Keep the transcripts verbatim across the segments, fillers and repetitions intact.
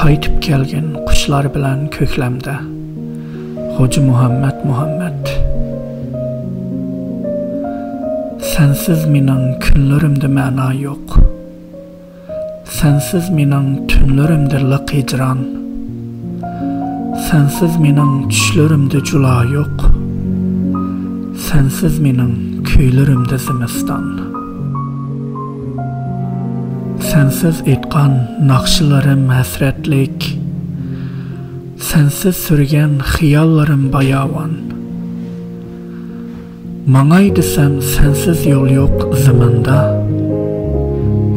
قايتىپ كەلگىن قۇشلار بىلەن كۆكلەمدە. خوجا مۇھەممەد مۇھەممەد. سەنسىز مېنىڭ كۈنلىرىمدە مەنا يوق. سەنسىز مېنىڭ تۈنلىرىمدە لىق ھىجران. سەنسىز مېنىڭ چۈشلىرىمدە جۇلا يوق. سەنسىز مېنىڭ كۈيلىرىمدە زىمىستان. سەنسىز ئېيتقان ناخشىلىرىم ھەسرەتلىك. سەنسىز سۈرگەن خىياللىرىم باياۋان. ماڭاي دېسەم سەنسىز يول يوق زېمىندا،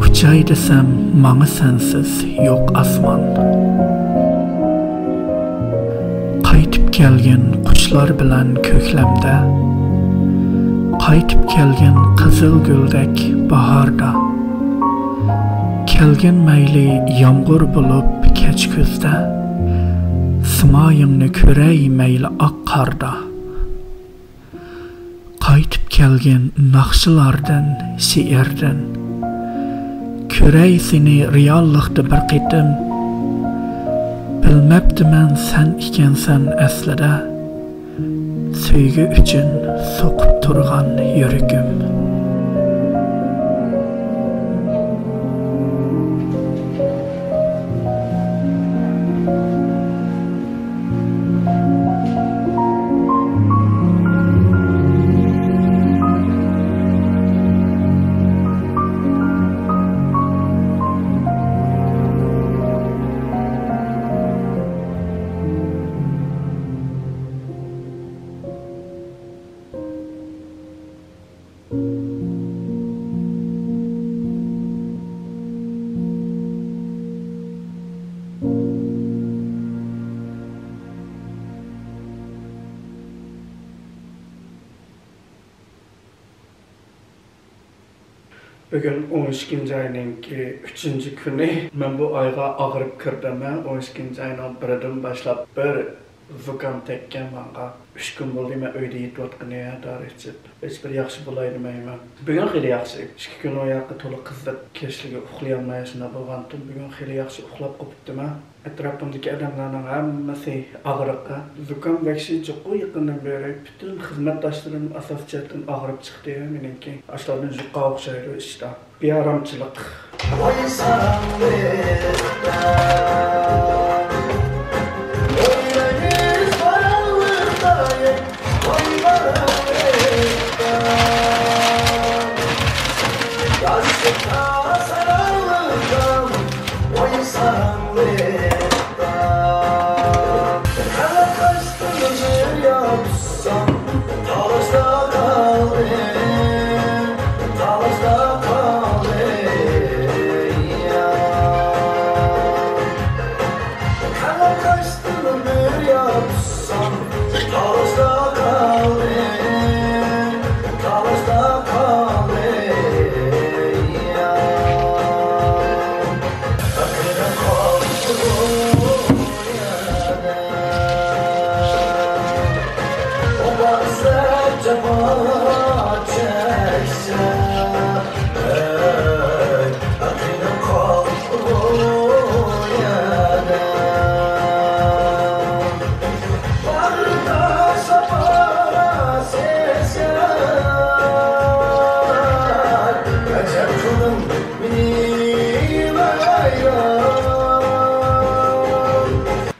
ئۇچاي دېسەم ماڭا سەنسىز يوق ئاسمان. قايتىپ كەلگىن قۇشلار بىلەن كۆكلەمدە، قايتىپ كەلگىن قىزىل گۈلدەك باھاردا. كەلگىن مەيلى يامغۇر بولۇپ كەچ كۈزدە، سىمايىڭنى كۆرەي مەيلى ئاق قاردا. قايتىپ كەلگىن ناخشىلاردىن، شېئىردىن. كۆرەي سېنى رېئاللىقتا بىر قېتىم. بىلمەپتىمەن سەن ئىكەنسەن ئەسلىدە. سۆيگۈ ئۈچۈن سوقۇپ تۇرغان يۈرىكىم. بۈگۈن ئون ئىككىنچى ئاينىڭكى ئۈچىنچى كۈنى. مەن بۇ ئايغا ئاغرىپ كىردىم. ئون ئىككىنچى ئاينىڭ بىرىدىن باشلاپ بىر زۇكام تەگكەن ماڭا. ئۈچ كۈن بولدى مەن ئۆيدە يېتىۋاتقىنى، دارى ئىچىپ. ھېچبىر ياخشى بولاي دېمەيمەن. بۈگۈن خېلى ياخشى. ئىككى كۈن ئۇ ياققا تولا قىزىق، كەچلىكى ئۇخلىيالماي شۇنداق بولغانتىم. بۈگۈن خېلى ياخشى ئۇخلاپ قوپتىمەن. ئەتراپىمدىكى ئادەملەرنىڭ ھەممىسى ئاغرىققا. زۇكام ۋەھشىي جۇقۇ يېقىندىن بېرى پۈتۈن خىزمەتداشلىرىم ئاساسىي جەھەتتىن ئاغرىپ چىقتى مېنىڭكى. ئاشۇلاردىن يۇقا ئوخشايدۇ ئىشتا. بىئارامچىلىق.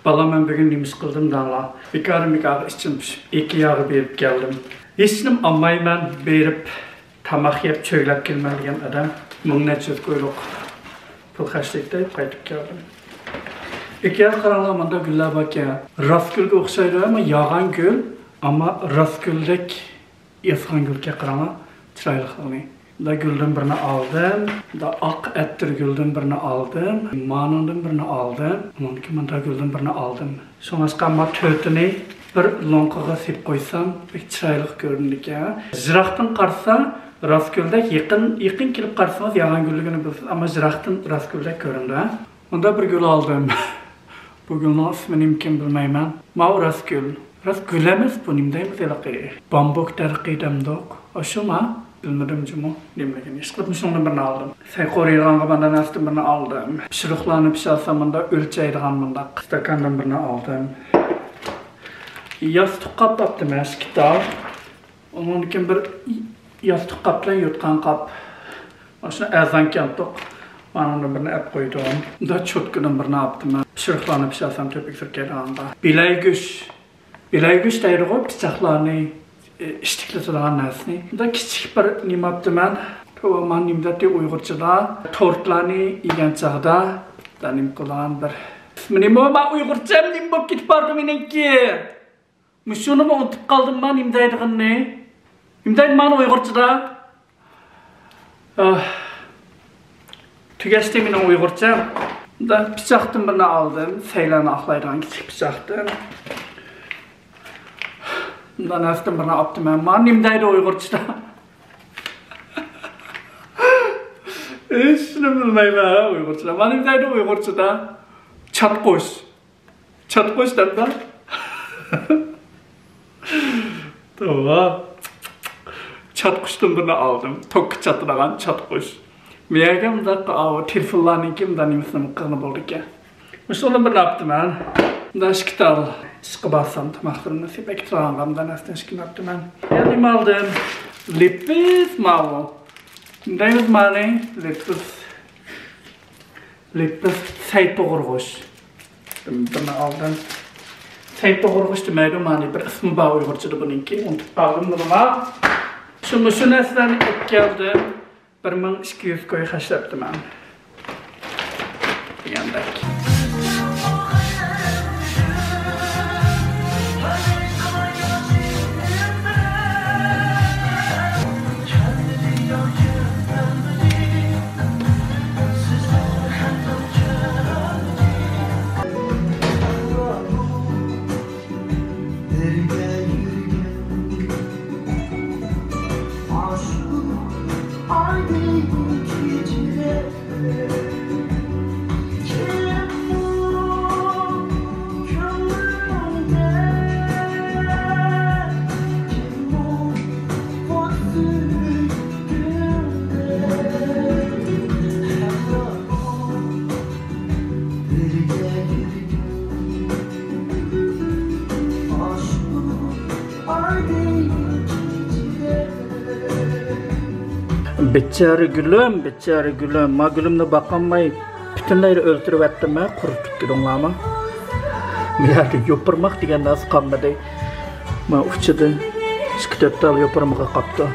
بالام، مەن بۈگۈن نېمە ئىش قىلدىم دەڭلار. بىكارىم بىكارغا ئىچىم پۇشۇپ، ئىكېياغا بېرىپ كەلدىم. ھېچنېمە ئالمايمەن، بېرىپ تاماق يەپ چۆگلەپ كېلىمەن دېگەن ئادەم مىڭ نەچچە يۈز كويلۇق پۇل خەجلەيتتى، قايتىپ كەلدىم. ئىكېياغا قاراڭلار، مۇندا گۈللەر باركەن. راست گۈلگە ئوخشايدۇ، ئەمما ياغان گۈل، ئەمما راست گۈلدەك ياسىغان گۈلگە قاراڭلار، چىرايلىقلىقىنى. دا گۈلدىن بىرنى ئالدىم، دا ئاق ئەتىر گۈلدىن بىرنى ئالدىم، مانىڭدىن بىرنى ئالدىم، ئۇنىڭدىن كېيىن مۇندا گۈلدىن بىرنى ئالدىم. شۇڭلاشقا ما تۆتىنى بىر لوڭقىغا سېلىپ قويسام، بەك چىرايلىق كۆرۈنىدىكەن. يىراقتىن قارىسا راست گۈلدەك، يېقىن، يېقىن كېلىپ قارىسىڭىز ياغان گۈللۈكىنى بىلىسىز، ئەمما يىراقتىن راست گۈلدەك كۆرۈنىدۇ، ھە؟ مۇندا بىر گۈل ئالدىم. بۇ گۈلنىڭ ئىسمى نېمىكىن بىلمەيمەن. ماۋۇ راست گۈل. راست گۈل ئەمەس بۇ، نېمە دەيمىز ھېلىقى؟ بامبۇك دەرىقى دەمدۇق. ئاشۇما؟ بىلمىدىم جۇمۇ نېمىلىكىنى. ئىشقىلىپ مۇشۇنىڭدىن بىرنى ئالدىم. سەي قورۇيدىغانغا مانداق نەرسىدىن بىرنى ئالدىم. پىشۇرۇقلارنى پىشۇرسام مۇنداق ئۆلچەيدىغان مۇنداق ئىستاكاندىن بىرنى ئالدىم. ياستۇق قاپ ئاپتىم ھە، ئىككى تال. ئۇنىڭدىن كېيىن بىر ياستۇق قاپ بىلەن يوتقان قاپ. مانا شۇنى ئەرزان كەلتۇق. مانا بىرنى ئەپ قويدۇم. مۇنداق چوتكىدىن بىرنى ئاپتىمەن. پىشۇرۇقلارنى پىشۇرسام تۆپىكى سۈركەيدىغاندا. بىلەيگۈش. بىلەيگۈش دەيدىغۇ پىچاقلارنى، ئى، ئىشتىكلىتىدىغان نەرسىنى. مۇنداق كىچىك بىر نېمە ئاپتىمەن. توۋا، مانا نېمە دەتتى ئۇيغۇرچىدا. تورتلارنى يېگەن چاغدا. دا نېمە قىلىدىغان بىر. نېمە، مانا ئۇيغۇرچەم نېمە بولۇپ كېتىپ باردى مېنىڭكى. مۇشۇنىمۇ ئۇنتۇپ قالدىمما نېمە دەيدىغىنىنى؟ نېمە دەيدۇ مانا ئۇيغۇرچىدا؟ ئاھ. تۈگەشتى مېنىڭ ئۇيغۇرچەم. مۇنداق پىچاقتىن بىرنى ئالدىم. سەيلەرنى ئاقلايدىغان كىچىك پىچاقتىن. مۇنداق نەرسىدىن بىرنى ئاپتىمەن. مانا نېمە دەيدۇ ئۇيغۇرچىدا؟ ھېچنېمە بىلمەيمەن ھە ئۇيغۇرچىدا. مانا نېمە دەيدۇ ئۇيغۇرچىدا؟ چاتقۇش. چاتقۇش دەمدە. توۋا. چاتقۇشتىن بىرنى ئالدىم. توكقا چاتىدىغان چاتقۇش. مېيەگە مۇنداق، ئاۋۇ تېلېفونلارنىڭكى مۇنداق نېمىسىنىڭ قىلغىنى بولىدىكەن. مۇشۇنىڭدىن بىرنى ئاپتىمەن. مۇنداق ئىككى تال. ئىشقا بارسام تاماقلىرىمنى سېپەك تۇرغانغا مۇنداق نەرسىدىن ئىككىنى ئاپتىمەن. يەنە نېمە ئالدىم؟ لىپىس ماۋۇ. دەيمىز مانى لىپىس. لىپىس سەي توغرىغۇچ. بىرنى ئالدىم. سەي توغرىغۇچ دېمەيدۇ، مانى بىر ئىسمى بار ئۇيغۇرچىدا بۇنىڭكى، ئۇنتۇپ قالدىم بۇنىمۇ. شۇ، مۇشۇ نەرسىلەرنى ئېلىپ كەلدىم. بىر مىڭ ئىككى يۈز كوي خەجلەپتىمەن. دېگەندەك. بىچارە گۈلۈم، بىچارە گۈلۈم، ما گۈلۈمنى باقالماي پۈتۈنلەيلا ئۆلتۈرۈۋەتتىم ھە، قۇرۇتۇپ كېتىڭلارما. بۇ يەردە يوپۇرماق دېگەن نەرسە قالمىدى. ما ئۇچىدىن ئىككى تۆت تال يوپۇرمىقى قاپتۇ.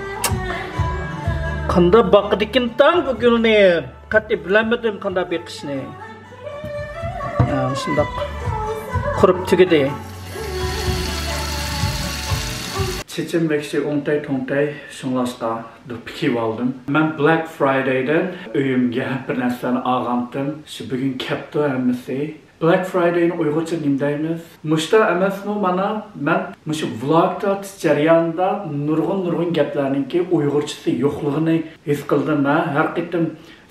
قانداق باقىدىكىن تاڭ بۇ گۈلنى؟ قەتئىي بىلەلمىدىم قانداق بېقىشنى. ھە، شۇنداق قۇرۇپ تۈگىدى. چېچىم بەكشى ئوڭتەي توڭتەي، شۇڭلاشقا دوپپا كىيىۋالدىم. مەن بلەك فرايدەيدىن ئۆيۈمگە بىر نەرسىلەرنى ئالغانتىم. شۇ بۈگۈن كەپتۇ ھەممىسى. بلەك فرايدەينى ئۇيغۇرچە نېمە دەيمىز؟ مۇشتا ئەمەسمۇ مانا مەن مۇشۇ ۋلوگ تارتىش جەريانىدا نۇرغۇن نۇرغۇن گەپلەرنىڭكى ئۇيغۇرچىسى يوقلۇقىنى ھېس قىلدىم ھە. ھەر قېتىم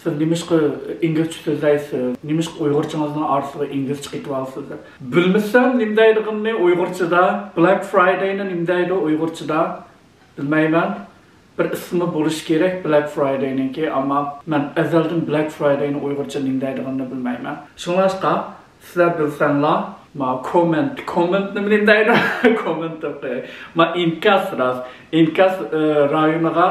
سىز نېمىشقا ئىنگلىزچە سۆزلەيسىز؟ نېمىشقا ئۇيغۇرچىڭىزنىڭ ئارىسىغا ئىنگلىزچە قېتىۋالىسىز دەپ. بىلمىسەم نېمە دەيدىغىنىنى ئۇيغۇرچىدا، بلەك فرايدەينى نېمە دەيدۇ ئۇيغۇرچىدا؟ بىلمەيمەن. بىر ئىسمى بولۇشى كېرەك بلەك فرايدەينىڭكى، ئەمما مەن ئەزەلدىن بلەك فرايدەينى ئۇيغۇرچە نېمە دەيدىغىنىنى بىلمەيمەن. شۇڭلاشقا سىلەر بىلسەڭلار، ما كوممېنت، كوممېنت نېمە، نېمە دەيدۇ؟ كوممېنت دەپ قوياي. ما ئىنكاس راست. ئىنكاس، ئى، رايونىغا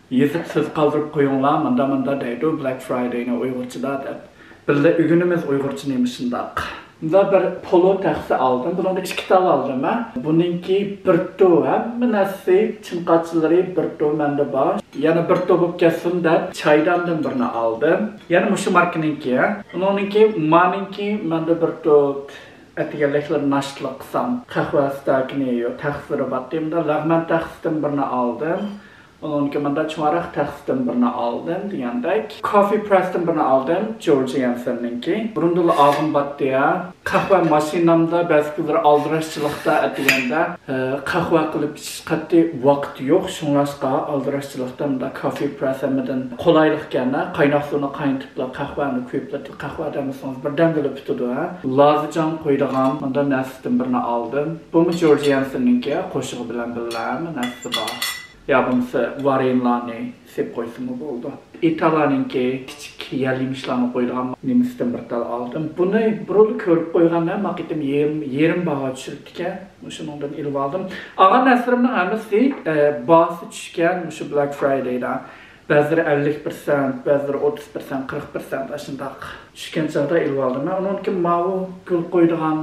يېزىپ سۆز قالدۇرۇپ قويۇڭلار، ماندا ماندا دەيدۇ، بلەك فرايدەينى ئۇيغۇرچىدا دەپ. بىللە ئۆگىنىمىز ئۇيغۇرچە نېمە شۇنداق. مۇندا بىر پولو تەخسە ئالدىم. بۇنىڭدا ئىككى تال ئالدىم ھە. بۇنىڭكى بىر تو، ھەممە نەرسىسى چىن قاچىلىرى بىر تو مەندە بار. يەنە بىر تو بولۇپ كەتسۇن دەپ چايداندىن بىرنى ئالدىم. يەنە مۇشۇ ماركىنىڭكى ھە. ئۇنىڭكى، مانىڭكى مەندە بىر تو ئەتىگەنلىكلىرى ناشتىلىق قىلسام، قەھۋە ئىستاكىنى، يو، تەخسىلىرى بارتى. مۇندا لەغمەن تەخسىدىن بىرنى ئالدىم. ئۇنىڭدىن كېيىن مۇندا چوڭراق تەخسىدىن بىرنى ئالدىم دېگەندەك. كوفى پرېسدىن بىرنى ئالدىم، جورج يەنسېننىڭكى. بۇرۇندىلا ئالغۇم بارتى يا. قەھۋە ماشىنامدا بەزى كۈنلىرى ئالدىراشچىلىقتا ئەتىگەندە، ئە، قەھۋە قىلىپ ئىچىش قەتئىي ۋاقىت يوق. شۇڭلاشقا ئالدىراشچىلىقتا مۇندا كوفى پرېس ھەممىدىن قولايلىقكەن ھە. قايناق سۇنى قاينىتىپلا قەھۋەنى قۇيۇپلا قەھۋە دەملىسىڭىز بىردەمدىلا پۈتىدۇ ھە. لازىجان قويىدىغان مۇندا نەرسىدىن بىرنى ئالدىم. بۇمۇ جورج يەنسېننىڭكى، قوشۇقى بىلەن بىللە ھەممە نەرسىسى بار. يا بولمىسا ۋارېنلارنى سېلىپ قويسىمۇ بولىدۇ. ئىتالىيەنىڭكى كىچىك يەل يېمىشلارنى قويىدىغان نېمىسىدىن بىر تال ئالدىم. بۇنى بۇرۇنلا كۆرۈپ قويغانمەن، ما قېتىم يېرىم، يېرىم باھا چۈشۈرۈپتىكەن. مۇشۇنىڭدىن ئېلىۋالدىم. ئالغان نەرسىلىرىمنىڭ ھەممىسى، ئە، باھاسى چۈشكەن مۇشۇ بلاك فرايدەيدا. بەزىلىرى ئەللىك پىرسەنت، بەزىلىرى ئوتتۇز پىرسەنت، قىرىق پىرسەنت ئاشۇنداق چۈشكەن چاغدا ئېلىۋالدىم. مەن ئۇنىڭدىن كېيىن ماۋۇ گۈل قويىدىغان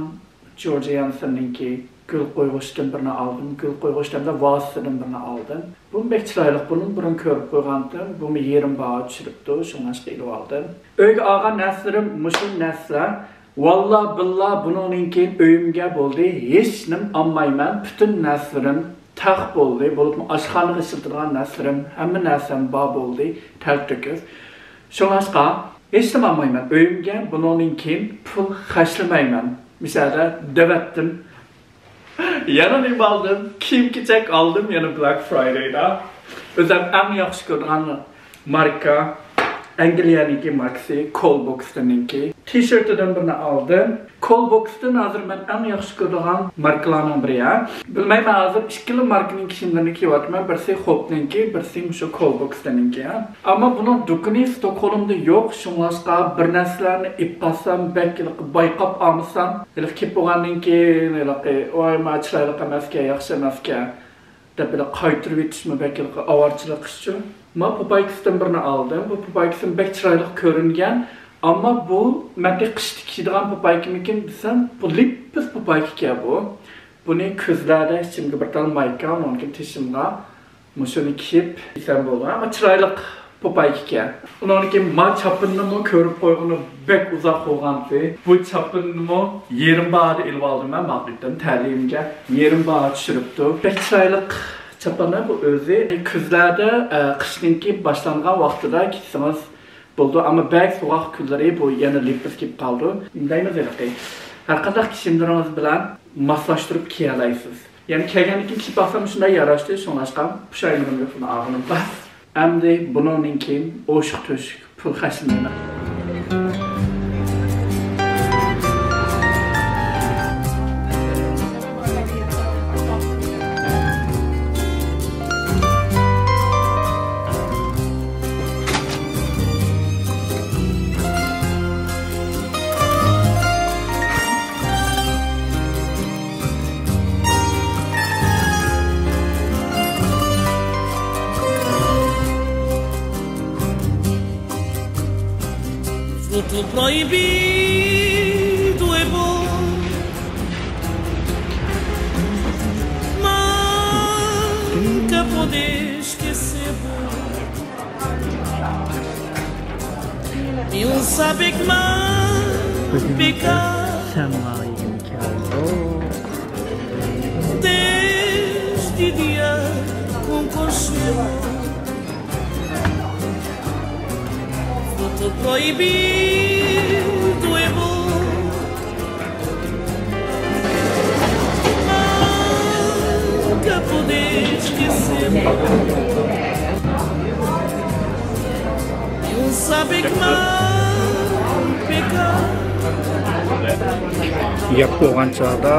جورجىيا يانسېننىڭكى گۈل قويغۇچتىن بىرنى ئالدىم. گۈل قويغۇچ ھەمدە ۋازىسىدىن بىرنى ئالدىم. بۇمۇ بەك چىرايلىق، بۇنى بۇرۇن كۆرۈپ قويغانتىم. بۇمۇ يېرىم باھا چۈشۈرۈپتۇ، شۇڭلاشقا ئېلىۋالدىم. ئۆيگە ئالغان نەرسىلىرىم مۇشۇ نەرسىلەر. ۋاللا بىللا بۇنىڭدىن كېيىن ئۆيۈمگە بولدى ھېچنېمە ئالمايمەن. پۈتۈن نەرسىلىرىم تەق بولدى. بولۇپمۇ ئاشخانىغا ئىشلىتىدىغان نەرسىلىرىم، ھەممە نەرسەم بار بولدى، تەلتۆكۈس. شۇڭلاشقا ھېچنېمە ئالمايمەن. ئۆيۈمگە بۇنىڭدىن كېيىن پۇل خەجلىمەيمەن. مىسالدا دەۋەتتىم. يەنە نېمە ئالدىم؟ كىيىم-كېچەك ئالدىم يەنە بلاك فرايدەيدا. ئۆزۈم ئەڭ ياخشى كۆرىدىغان ماركا، ئەنگلىيەنىڭكى ماركىسى، كول بوكستىنىڭكى. تىشېرتىدىن بىرنى ئالدىم. كول بوكستىن ھازىر مەن ئەڭ ياخشى كۆرىدىغان ماركىلارنىڭ بىرى، ھە. بىلمەيمەن، ھازىر ئىككىلا ماركىنىڭ كىيىملىرىنى كىيىۋاتىمەن. بىرسى خوپنىڭكى، بىرسى مۇشۇ كول بوكستىنىڭكى، ھە. ئەمما بۇنىڭ دۇكىنى ستوكھولمدا يوق، شۇڭلاشقا بىر نەرسىلەرنى ئېلىپ قالسام، بەك ھېلىقى بايقاپ ئالمىسام، ھېلىقى كېلىپ بولغاندىن كېيىن ھېلىقى، ۋاي، ما چىرايلىق ئەمەسكەن، ياخشى ئەمەسكەن دەپ ھېلىقى قايتۇرۇۋېتىشمۇ بەك ھېلىقى ئاۋارىچىلىق ئىشچۇ. ما پوپايكىسىدىن بىرنى ئالدىم. بۇ پوپايكىسىم بەك چىرايلىق كۆرۈنگەن، ئەمما بۇ مەن تېخى قىشتا كىيىدىغان پوپايكىمىكىن دېسەم، بۇ لىپپىس پوپايكىكەن بۇ. بۇنى كۈزلەردە ئىچىمگە بىر تال مايكا، ئۇنىڭدىن كېيىن تېشىمغا مۇشۇنى كىيىپ كىيسەم بولىدۇ. ئەمما چىرايلىق پوپايكىكەن. ئۇنىڭدىن كېيىن ما چاپىنىنىمۇ كۆرۈپ قويغىنى بەك ئۇزاق بولغانتى. بۇ چاپىنىنىمۇ يېرىم باھادا ئېلىۋالدىم مەن، ماقۇلتىن تەلىيىمگە يېرىم باھا چۈشۈرۈپتۇ. بەك چىرايلىق چاپىنى بۇ ئۆزى. كۈزلەردە، ئە، قىشنىڭكى باشلانغان ۋاقتىدا كىيسىڭىز بولىدۇ، ئەمما بەك سوغۇق كۈنلىرى بۇ يەنە لىپپىس كېلىپ قالىدۇ. دەيمىز ھېلىقى. ھەر قانداق كىيىملىرىڭىز بىلەن ماسلاشتۇرۇپ كىيەلەيسىز. يەنە كەلگەندىن كېيىن كىيىپ باقسام شۇنداق ياراشتى، شۇڭلاشقا پۇشايمىنىم يوق بۇنى ئالغىنىمغا. ئەمدى بۇنىڭدىن كېيىن ئوشۇق-توشۇق پۇل خەجلىمەيمەن. Fruto proibido é bom, nunca poder esquecer. E um sabe que mal pecar. Desde dia com consuelo. Fruto proibido é bom. Nunca poder esquecer. E um sabe que mal pecar. يەپ بولغان چاغدا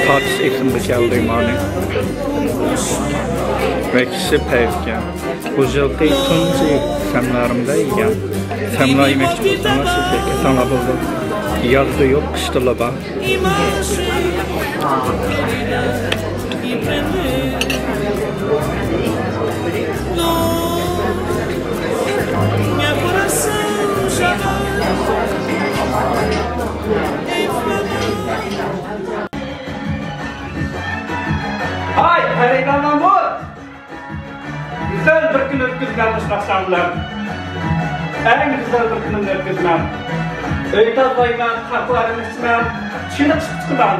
تارتىش ئېسىمگە كەلدى مانى. ۋەكىشى پەيزكەن. بۇ يىلقى تۇنجى سەمنارىمدا يېگەن. سەمنار يېمەكچى بولساڭلار، سىز يەپ كەتسەڭلار بولىدۇ. يازدا يوق، قىشتىلا بار. ھاي، خېرىدارلار! گۈزەل بىر كۈن ئۆتكۈزىمەن مۇشۇ ئاخشام بىلەن. ئەڭ گۈزەل بىر كۈنۈمنى ئۆتكۈزىمەن. ئۆي تازىلايمەن، قاھۋە ئىچىمەن، چېنىقىشىپ چىقىمەن.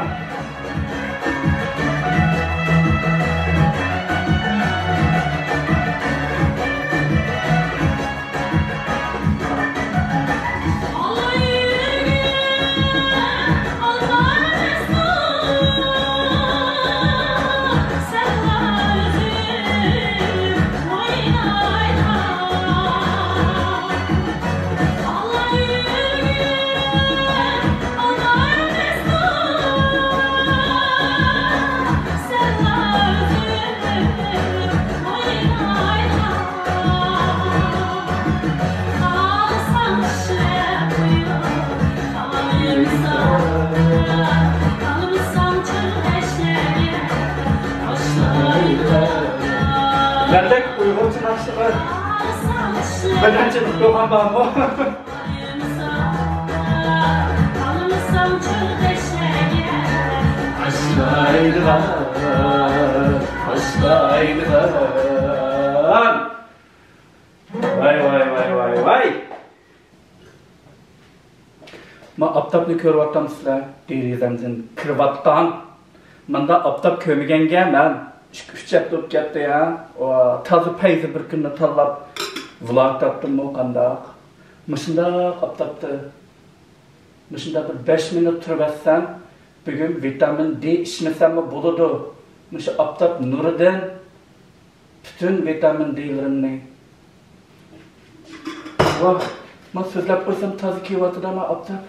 بىر نەچچە دوكان بارمۇ؟ ئاشلايدىغان، ئاشلايدىغان. ۋاي، ۋاي، ۋاي، ۋاي، ۋاي. ما ئاپتاپنى كۆرۈۋاتامسىلەر؟ دېرىزەمدىن كىرىۋاتقان. ماندا ئاپتاپ كۆرمىگەنگە مەن ئىككى، ئۈچ ھەپتە بولۇپ كەتتى، ھە. ۋا، تازا پەيزى بىر كۈننى تاللاپ ۋلاگ تارتتىممۇ قانداق؟ مۇشۇنداق ئاپتاپتا، مۇشۇنداق بىر بەش مىنۇت تۇرۇۋەتسەم، بۈگۈن ۋىتامىن دې ئىچمىسەممۇ بولىدۇ. مۇشۇ ئاپتاپ نۇرىدىن پۈتۈن ۋىتامىن دېلىرىمنى. ۋاھ، مەن سۆزلەپ قويسام تازا كېلىۋاتىدۇ، مەن ئاپتاپ.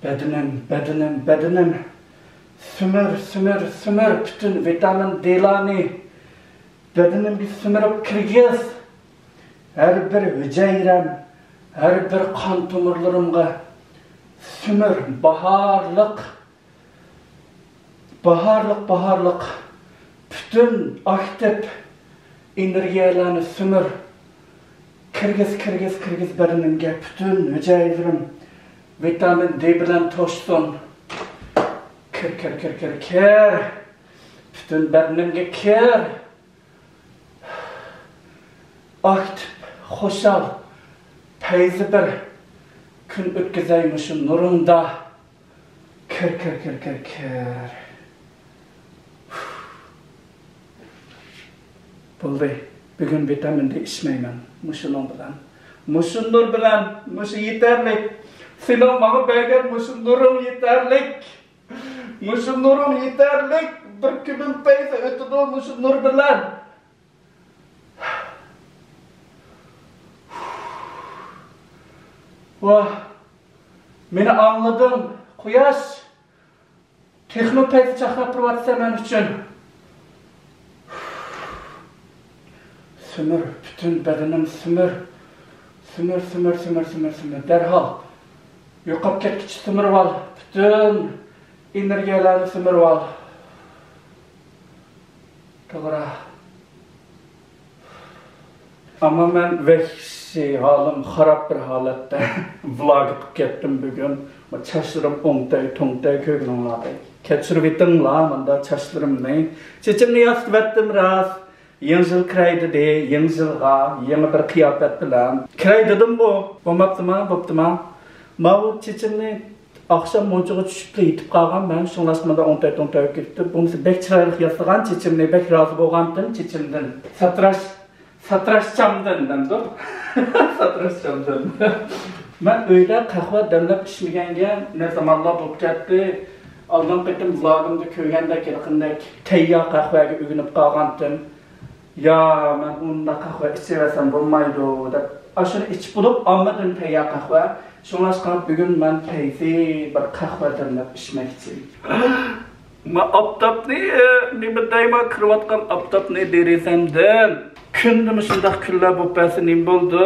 بەدىنىم، بەدىنىم، بەدىنىم. سۈمۈر، سۈمۈر، سۈمۈر، پۈتۈن ۋىتامىن دېلارنى بەدىنىمگە سۈمۈرۈپ كىرگۈز. ھەر بىر ھۈجەيرەم، ھەر بىر قان تومۇرلىرىمغا سۈمۈر، باھارلىق باھارلىق، باھارلىق، پۈتۈن ئاكتىپ ئېنېرگىيەلەرنى سۈمۈر. كىرگۈز، كىرگۈز، كىرگۈز بەدىنىمگە، پۈتۈن ھۈجەيرىلىرىم ۋىتامىن دې بىلەن توشسۇن. كىر، كىر، كىر، كىر، كىر. پۈتۈن بەدىنىمگە كىر. ئاكتىپ، خۇشال، پەيزى بىر كۈن ئۆتكۈزەي مۇشۇ نۇرۇڭدا. كىر، كىر، كىر، كىر، كىر. بولدى. بۈگۈن ۋىتامىن دې ئىچمەيمەن. مۇشۇنىڭ بىلەن، مۇشۇ نۇر بىلەن، مۇشۇ يېتەرلىك. سېنىڭ ماڭا بەرگەن مۇشۇ نۇرۇڭ يېتەرلىك. مۇشۇ نۇرۇڭ يېتەرلىك. بىر كۈنۈم پەيزى ئۆتىدۇ مۇشۇ نۇر بىلەن. ۋاھ، مېنى ئاڭلىدىڭ، قۇياش. تېخىمۇ پەيزى چاقناپ تۇرۇۋاتىسەن مەن ئۈچۈن. سۈمۈر، پۈتۈن بەدىنىم سۈمۈر. سۈمۈر، سۈمۈر، سۈمۈر، سۈمۈر، سۈمۈر. دەرھال يوقاپ كەتكۈچە سۈمۈرۈۋال. پۈتۈن ئېنېرگىيەلەرنى سۈمۈرۈۋال. توغرا. ئەمما مەن ۋەھشىي ھالىم، خاراب بىر ھالەتتە ۋلاگ قىلىپ كەتتىم بۈگۈن. چاچلىرىم ئوڭتەي، توڭتەي كۆرگىنىڭلاردەك. كەچۈرۈۋېتىڭلار ماندا چاچلىرىمنى. چېچىمنى ياسىتىۋەتتىم راست. يېڭى يىل كىرەي دېدى، يېڭى يىلغا يېڭى بىر قىياپەت بىلەن. كىرەي دېدىمغۇ، بولماپتىما، بوپتىما؟ ماۋۇ چېچىمنى ئاخشام مۇنچىغا چۈشۈپلا يېتىپ قالغان مەن، شۇڭلاشقا مانا ئوڭتەي توڭتەي كېتىپتۇ. بولمىسا بەك چىرايلىق ياسىغان چېچىمنى، بەك رازى بولغانتىم چېچىمدىن. ساتىراش، ساتىراشچامدىن دەمدۇ؟ ساتىراشچامدىن. مەن ئۆيدە قەھۋە دەملەپ ئىچمىگەنگە نە زامانلار بولۇپ كەتتى. ئالدىنقى قېتىم ۋلاگىمدا كۆرگەندەك، ھېلىقىندەك تەييار قەھۋەگە ئۆگىنىپ قالغانتىم. يا، مەن ئۇنداق قەھۋە ئىچىۋەرسەم بولمايدۇ دەپ، ئاشۇنى ئىچىپ بولۇپ، ئاممىدىن تەييار قەھۋە. شۇڭلاشقا بۈگۈن مەن پەيزى بىر قەھۋە دەملەپ ئىچمەكچى. ما ئاپتاپنى، ئە، نېمە دەيما، كىرىۋاتقان ئاپتاپنى دېرىزەمدىن. كۈندە مۇشۇنداق كۈنلەر بولۇپ بەرسە نېمە بولىدۇ؟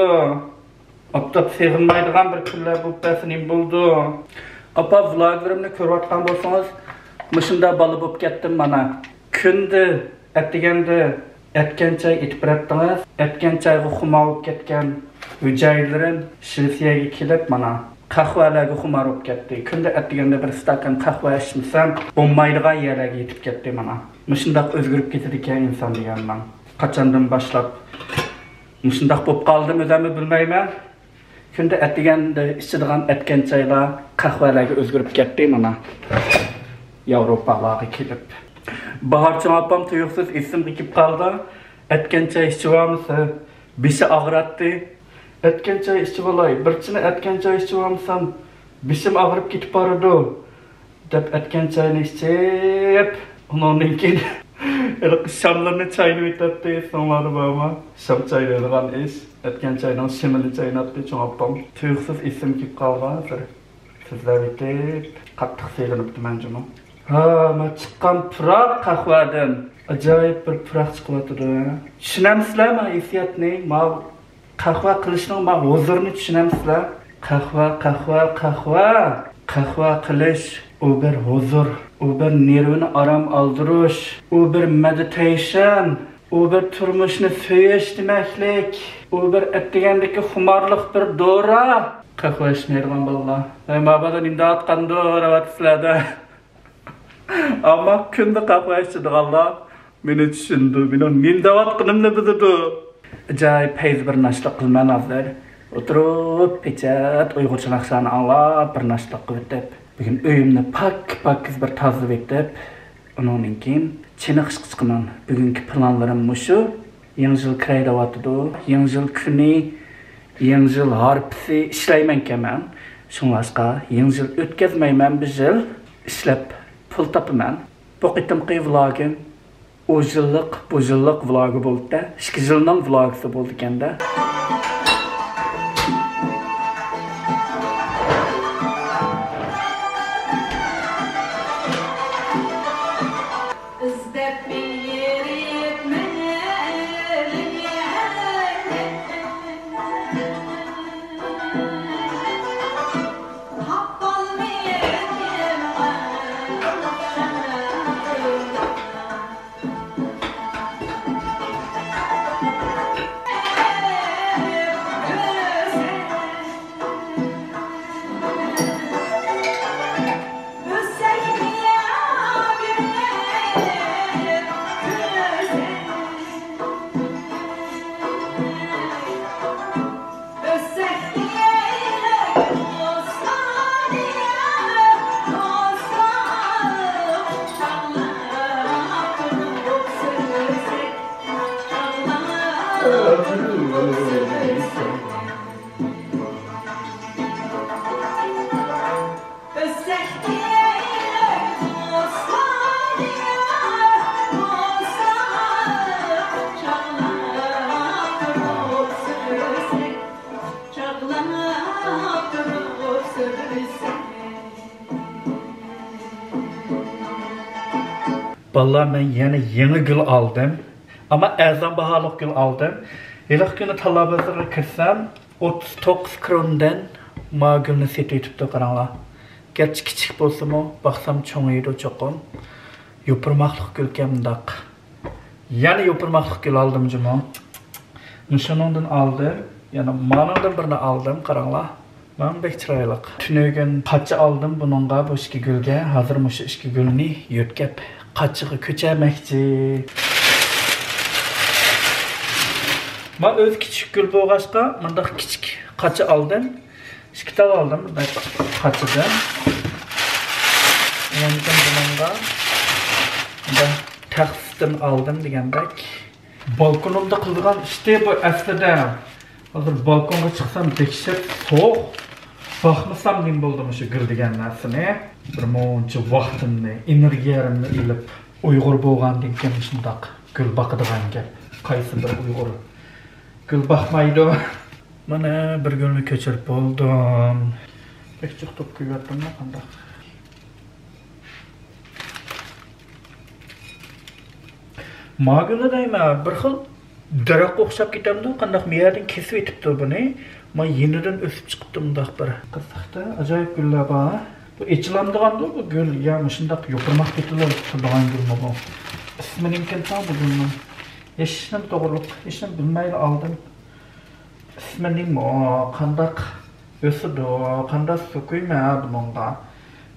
ئاپتاپ سېغىنمايدىغان بىر كۈنلەر بولۇپ بەرسە نېمە بولىدۇ؟ ئاپا، ۋلاگلىرىمنى كۆرۈۋاتقان بولسىڭىز، مۇشۇنداق بالا بولۇپ كەتتىم مانا. كۈندە ئەتىگەندە ئەتكەن چاي ئېتىپ بېرەتتىڭىز. ئەتكەن چايغا خۇمار بولۇپ كەتكەن ھۈجەيرىلىرىم شىۋېتسىيەگە كېلىپ، مانا، قەھۋەلەرگە خۇمار بولۇپ كەتتى. كۈندە ئەتىگەندە بىر ئىستاكان قەھۋە ئىچمىسەم بولمايدىغان يەرلەرگە يېتىپ كەتتى، مانا. مۇشۇنداق ئۆزگىرىپ كېتىدىكەن ئىنسان دېگەننىڭ. قاچاندىن باشلاپ مۇشۇنداق بولۇپ قالدىم، ئۆزۈممۇ بىلمەيمەن. كۈندە ئەتىگەندە ئىچىدىغان ئەتكەن چايلار قەھۋەلەرگە ئۆزگىرىپ كەتتى، مانا. ياۋروپالارغا كېلىپ. باھار چوڭ ئاپام تۇيۇقسىز ئېسىمگە كېلىپ قالدى. ئەتكەن چاي ئىچىۋالمىسا، بېشى ئاغراتتى. ئەتكەن چاي ئىچىۋالاي، بىر چىنە ئەتكەن چاي ئىچىۋالمىسام، بېشىم ئاغرىپ كېتىپ بارىدۇ. دەپ ئەتكەن چاينى ئىچىپ، ئۇنىڭدىن كېيىن ھېلىقى شاملىرىنى چاينىۋېتەتتى، ئېسىڭلاردا بارمۇ؟ شام چاينايدىغان ئىش. ئەتكەن چاينىڭ شېمىنى چايناتتى چوڭ ئاپام. تۇيۇقسىز ئېسىمگە كېلىپ قالغان ھازىر. سۆزلەۋېتىپ، قاتتىق سېغىنىپتىمەن جۇمۇ. ھا، ما چىققان پۇراق قەھۋەدىن. ئاجايىپ بىر پۇراق چىقىۋاتىدۇ، ھە. چۈشىنەمسىلەر ما ھېسسىياتنى؟ ما قەھۋە قىلىشنىڭ ما ھۇزۇرىنى چۈشىنەمسىلەر؟ قەھۋە، قەھۋە، قەھۋە. قەھۋە قىلىش، ئۇ بىر ھۇزۇر، ئۇ بىر نېرۋىنى ئارام ئالدۇرۇش، ئۇ بىر مېدىتېيشن، ئۇ بىر تۇرمۇشنى سۆيۈش دېمەكلىك، ئۇ بىر ئەتىگەندىكى خۇمارلىق بىر دورا. قەھۋە ئىچمەيدىغان بالىلار، ۋاي، ما بالا نېمە دەۋاتقاندۇ دەۋاتىسىلەردە. ئەمما كۈندە قەھۋە ئىچىدىغانلار مېنى چۈشىنىدۇ، مېنىڭ نېمە دەۋاتقىنىمنى بىلىدۇ. ئاجايىپ پەيزى بىر ناشتا قىلىمەن ھازىر. ئولتۇرۇپ پېچەت ئۇيغۇرچە ناخشىلارنى ئاڭلاپ بىر ناشتا قىلىۋېتىپ، بۈگۈن ئۆيۈمنى پاك پاكىز بىر تازىلىۋېتىپ، ئۇنىڭدىن كېيىن چېنىقىشقا چىقىمەن. بۈگۈنكى پىلانلىرىم مۇشۇ. يېڭى يىل كىرەي دەۋاتىدۇ. يېڭى يىل كۈنى، يېڭى يىل ھارپىسى ئىشلەيمەنكەن مەن. شۇڭلاشقا يېڭى يىل ئۆتكۈزمەيمەن بۇ يىل. ئىشلەپ پۇل تاپىمەن. بۇ قېتىمقى ۋلوگىم ئۇ يىللىق، بۇ يىللىق ۋلوگى بولدى-دە، ئىككى يىلنىڭ ۋلوگىسى بولدىكەن-دە. ئىزدەپ يۈرۈپ مەن تاپالمىدىم. بالىلار، مەن يەنە يېڭى گۈل ئالدىم. ئەمما ئەرزان باھالىق گۈل ئالدىم. ھېلىقى كۈنى تاللا بازىرىغا كىرسەم، ئوتتۇز توققۇز كرونىدىن ما گۈلنى سېتىۋېتىپتۇ، قاراڭلار. گەرچە كىچىك بولسىمۇ، باقسام چوڭىيىدۇ چوقۇم. يوپۇرماقلىق گۈلكەن مۇنداق. يەنە يوپۇرماقلىق گۈل ئالدىم جۇمۇ. مۇشۇنىڭدىن ئالدىم. يەنە مانىڭدىن بىرنى ئالدىم، قاراڭلار. مانا بەك چىرايلىق. تۈنۈگۈن قاچا ئالدىم بۇنىڭغا، بۇ ئىككى گۈلگە. ھازىر مۇشۇ ئىككى گۈلنى يۆتكەپ، قاچىغا كۆچۈرمەكچى. مانا ئۆزى كىچىك گۈل بولغاچقا، مۇنداق كىچىك قاچا ئالدىم. ئىككى تال ئالدىم بۇنداق قاچىدىن. ئاندىن بۇنىڭغا مۇنداق تەخسىدىن ئالدىم دېگەندەك. بالكونۇمدا قىلىدىغان ئىشتى بۇ ئەسلىدە. ھازىر بالكونغا چىقسام دەھشەت سوغۇق. باقمىسام نېمە بولدى مۇشۇ گۈل دېگەن نەرسىنى. بىر مۇنچە ۋاقتىمنى، ئېنېرگىيەمنى ئېلىپ، ئۇيغۇر بولغاندىن كېيىن مۇشۇنداق گۈل باقىدىغان گەپ. قايسى بىر ئۇيغۇر گۈل باقمايدۇ؟ مانا بىر گۈلنى كۆچۈرۈپ بولدۇم. بەك جىق توپ قويۇۋەتتىممۇ قانداق؟ ما گۈلنى دەيمەن، بىر خىل دەرەخكە ئوخشاپ كېتەمدۇ، قانداق مەيەردىن كېسىۋېتىپتۇ بۇنى. ما يېنىدىن ئۆسۈپ چىقىپتۇ مۇنداق بىر. قىزىقتا، ئاجايىپ گۈللەر بار. بۇ ئېچىلامدىغاندۇ بۇ گۈل، يا مۇشۇنداق يوپۇرماق پېتىلا تۇرىدىغان گۈلمۇ بۇ؟ ئىسمى نېمىكىن تاڭ بۇ گۈلنىڭ؟ ھېچنېمە توغرىلىق، ھېچنېمە بىلمەيلا ئالدىم. ئىسمى نېمە؟ قانداق ئۆسىدۇ؟ قانداق سۇ قۇيىمەن بۇنىڭغا؟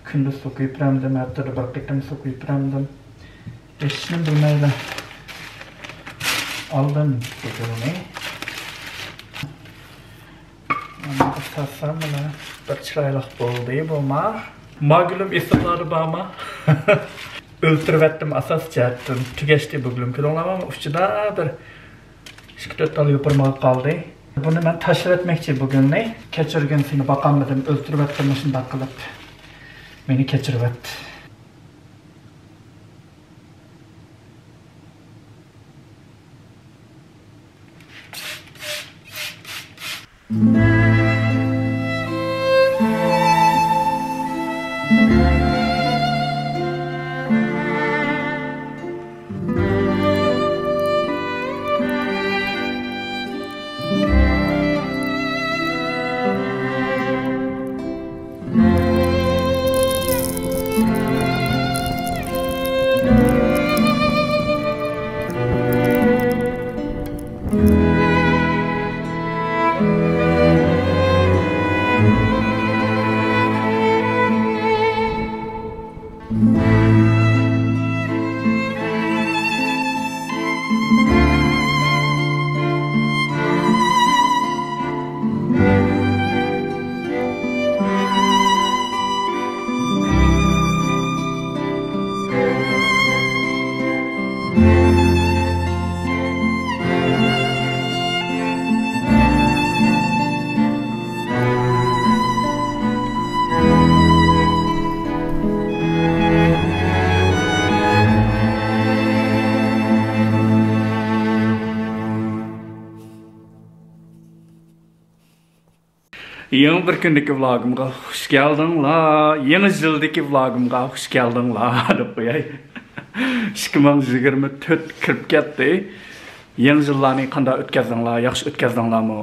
كۈندە سۇ قۇيۇپ بېرەمدىم، ھەپتىدە بىر قېتىم سۇ قۇيۇپ بېرەمدىم. ھېچنېمە بىلمەيلا ئالدىم بۇ گۈلنى. ئاساسەن مانا بىر چىرايلىق بولدى بۇما. ما گۈلۈم ئېسىڭلاردا بارما؟ ئۆلتۈرۈۋەتتىم ئاساسىي جەھەتتىن. تۈگەشتى بۇ گۈلۈم. كۆرۈڭلارمۇ ئۇچىدا بىر ئىككى تۆت تال يوپۇرمىقى قالدى. بۇنى مەن تاشلىۋەتمەكچى بۈگۈننى. كەچۈرگىن، سېنى باقالمىدىم، ئۆلتۈرۈۋەتتىم مۇشۇنداق قىلىپ. مېنى كەچۈرۈۋەت. يېڭى بىر كۈندىكى ۋلوگىمغا خۇش كەلدىڭلار. يېڭى يىلدىكى ۋلوگىمغا خۇش كەلدىڭلار دەپ قوياي. ئىككى مىڭ يىگىرمە تۆت كىرىپ كەتتى. يېڭى يىللارنى قانداق ئۆتكەزدىڭلار؟ ياخشى ئۆتكەزدىڭلارمۇ؟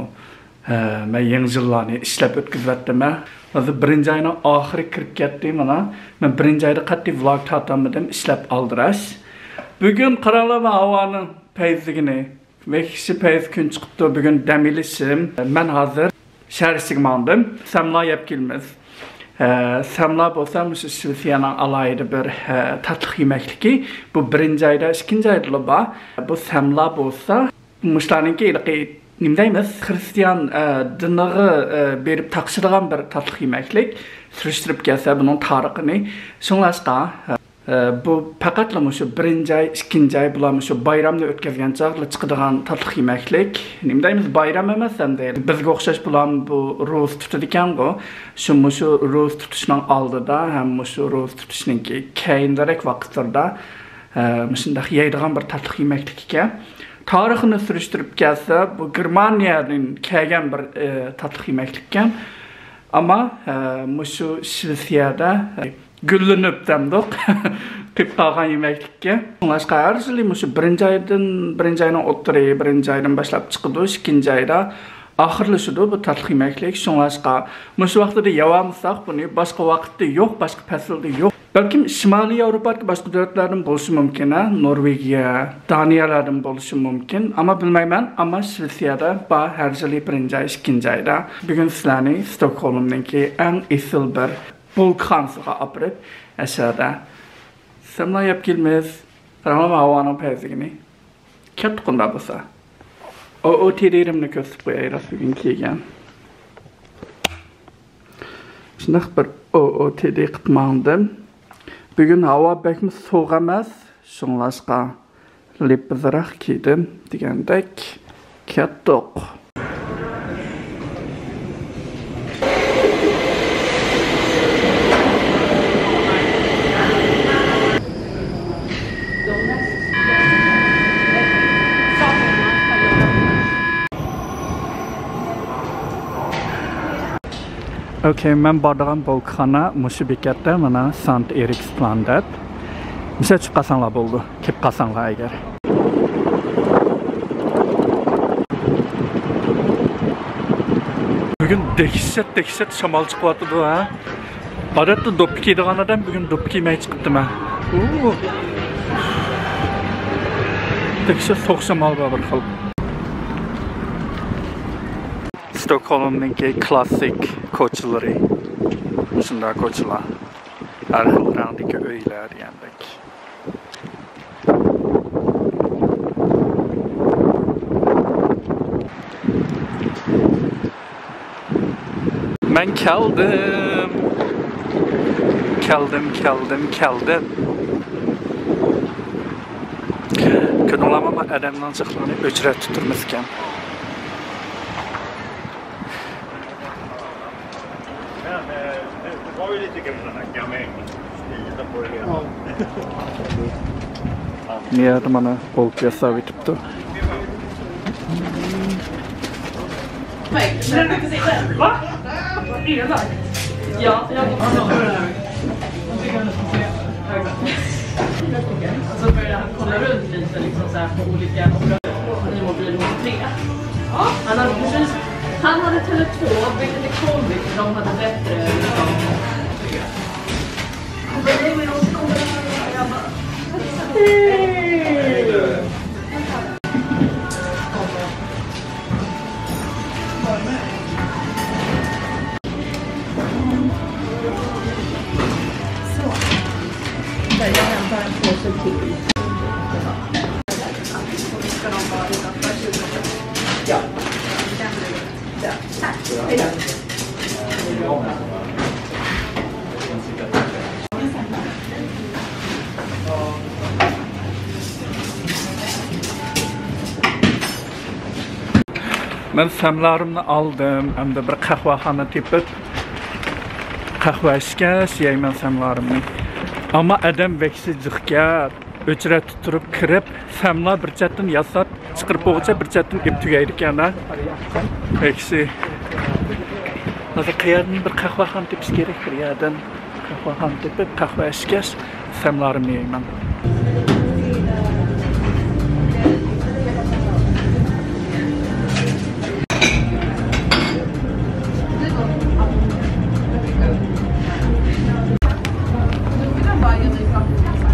ھە، مەن يېڭى يىللارنى ئىشلەپ ئۆتكۈزۈۋەتتىم، ھە. ھازىر بىرىنچى ئاينىڭ ئاخىرى كىرىپ كەتتى، مانا. مەن بىرىنچى ئايدا قەتئىي ۋلوگ تارتالمىدىم، ئىشلەپ ئالدىراش. بۈگۈن قاراڭلار، مەن ھاۋانىڭ پەيزىگىنى، ۋەھشىي پەيز كۈن چىقىپتۇ، بۈگۈن دەم ئېلىشىم. مەن ھازىر شەھەر ئىچىگە ماڭدىم. سەملا يەپ كېلىمىز. ھە، سەملا بولسا مۇشۇ شىۋېتسىيەنىڭ ئالاھىدە بىر، ھە، تاتلىق يېمەكلىكى. بۇ بىرىنچى ئايدا، ئىككىنچى ئايدىلا بار. بۇ سەملا بولسا مۇشۇلارنىڭكى ھېلىقى، نېمە دەيمىز، خىرىستىيان، ئە، دىنىغا، ئە، بېرىپ تاقىشىدىغان بىر تاتلىق يېمەكلىك. سۈرۈشتۈرۈپ كەلسە بۇنىڭ تارىخىنى. شۇڭلاشقا، ئە، بۇ پەقەتلا مۇشۇ بىرىنچى ئاي، ئىككىنچى ئاي، بۇلار مۇشۇ بايرامنى ئۆتكۈزگەن چاغلا چىقىدىغان تاتلىق يېمەكلىك. نېمە دەيمىز، بايرام ئەمەس ئەمدى. بىزگە ئوخشاش بۇلارمۇ بۇ روزا تۇتىدىكەنغۇ. شۇ، مۇشۇ روزا تۇتۇشنىڭ ئالدىدا ھەم مۇشۇ روزا تۇتۇشنىڭكى كەينىدىرەك ۋاقىتلىرىدا، ئە، مۇشۇنداق يەيدىغان بىر تاتلىق يېمەكلىك ئىكەن. تارىخىنى سۈرۈشتۈرۈپ كەلسە، بۇ گېرمانىيەدىن كەلگەن بىر، ئە، تاتلىق يېمەكلىك ئىكەن. ئەمما، ئە، مۇشۇ شىۋېتسىيەدە، ئە، گۈللىنىپ دەمدۇق، قېلىپ قالغان يېمەكلىككە. شۇڭلاشقا ھەر يىلى مۇشۇ بىرىنچى ئايدىن، بىرىنچى ئاينىڭ ئوتتۇرىيى، بىرىنچى ئايدىن باشلاپ چىقىدۇ، ئىككىنچى ئايدا ئاخىرلىشىدۇ بۇ تاتلىق يېمەكلىك. شۇڭلاشقا مۇشۇ ۋاقتىدا يەۋالمىساق بۇنى، باشقا ۋاقىتتا يوق، باشقا پەسىلدە يوق. بەلكىم شىمالىي ياۋروپادىكى باشقا دۆلەتلەردىن بولۇشى مۇمكىن، ھە، نورۋېگىيە، دانىيەلەردىن بولۇشى مۇمكىن. ئەمما بىلمەيمەن، ئەمما شىۋېتسىيەدە بار ھەر يىلى بىرىنچى ئاي، ئىككىنچى ئايدا. بۈگۈن سىلەرنى ستوكھولمنىڭكى ئەڭ ئېسىل بىر بولكىخانىسىغا ئاپىرىپ، ئەشەدە سەملا يەپ كېلىمىز. قاراڭلار، ھاۋانىڭ پەيزىگىنى. كەتتۇق ئۇنداق بولسا. ئو ئو تى دى رىمنى كۆرسىتىپ قوياي، راست بۈگۈن كىيگەن. شۇنداق بىر ئو ئو تى دى قىلىپ ماڭدىم. بۈگۈن ھاۋا بەكمۇ سوغۇق ئەمەس، شۇڭلاشقا لىپپىزراق كىيدىم دېگەندەك. كەتتۇق. ئوكەي، مەن بارىدىغان بولكىخانا مۇشۇ بېكەتتە، مانا، سانت ئېرىكسپلان دەپ. مۇشۇ چىقىپ قالساڭلار بولىدۇ، كېلىپ قالساڭلار ئەگەر. بۈگۈن دەھشەت، دەھشەت شامال چىقىۋاتىدۇ، ھە؟ ئادەتتە دوپپا كىيىدىغان ئادەم، بۈگۈن دوپپا كىيمەي چىقىپتىمەن. ئۇ. دەھشەت سوغۇق شامال بار بىر خىل. ستوكھولمنىڭكى كلاسسىك كوچىلىرى. مۇشۇنداق كوچىلار. ھەر خىل رەڭدىكى ئۆيلەر دېگەندەك. مەن كەلدىم. كەلدىم، كەلدىم، كەلدىم. كۆردۈڭلارمۇ، ئادەمنىڭ جىقلىقىنى ئۆچرەتتە تۇرمىسىكەن. نىيەتى مانا بولكا ياساۋېتىپتۇ. Han hade precis, han hade Tele två, vilket är konstigt, för de hade bättre reklam. مەن سەملارىمنى ئالدىم، ئەمدى بىر قەھۋەخانا تېپىپ، قەھۋە ئىچكەچ يەيمەن سەملارىمنى. ئەمما ئادەم ۋەھشىي جىقكەن، ئۆچرەتتە تۇرۇپ كىرىپ، سەملا بىر چەتتىن ياساپ چىقىرىپ بولغۇچە بىر چەتتىن ئېلىپ تۈگەيدىكەن-ھە. ۋەھشىي. ھازىر قەيەردىن بىر قەھۋەخانا تېپىش كېرەك، بىر يەردىن قەھۋەخانا تېپىپ، قەھۋە ئىچكەچ، سەملارنى يەيمەن.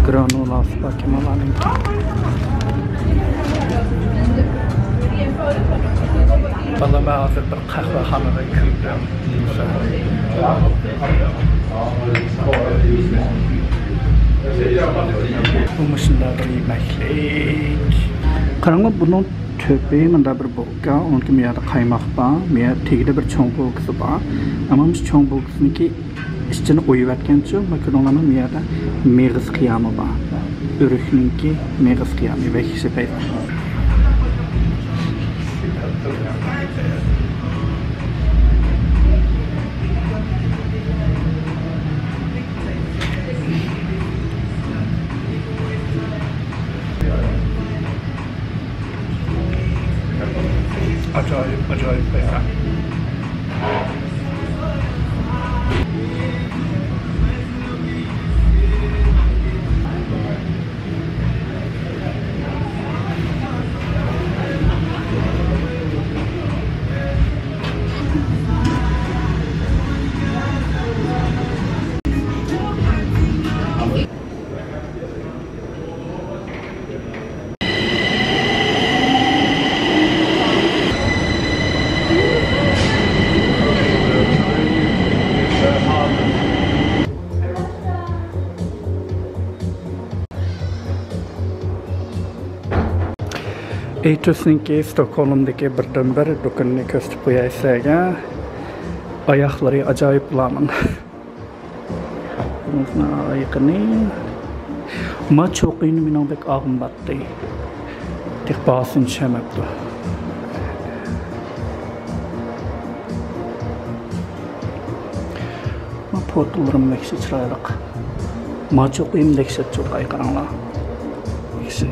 گرانولا، پاكىمالارنىڭ. بالام، ھازىر بىر قەھۋەخانىغا كىردىم. بۇ مۇشۇنداق بىر يېمەكلىك. قاراڭلار، بۇنىڭ تۆپى مۇندا بىر بولكا، ئۇنىڭكى مۇ يەردە قايماق بار، مۇ يەردە تېگىدە بىر چوڭ بولكىسى بار. ئەمما مۇشۇ چوڭ بولكىسىنىڭكى ئىچىنى ئويۇۋەتكەنچۇ، ماكرونلارنىڭ مۇ يەردە مېغىز قىيامى بار. ئۆرۈكنىڭكى مېغىز قىيامى، ۋەھشىي پەيزى. ئاجايىپ، ئاجايىپ بەيرەم. ئېيتۇسنىڭكى ستوكھولمدىكى بىردىنبىر دۇكىنىنى كۆرسىتىپ قوياي سىلەرگە. ئاياغلىرى ئاجايىپ بۇلارنىڭ. يېقىنى. ما چوقىنى مېنىڭ بەك ئاغرىم باتتى. تېخى باھاسىنى چۈشەنمەپتۇ. ما پوتىلىرىم بەكشى چىرايلىق. ما چوقىم دەھشەت چوقاي قاراڭلار. بەكشى.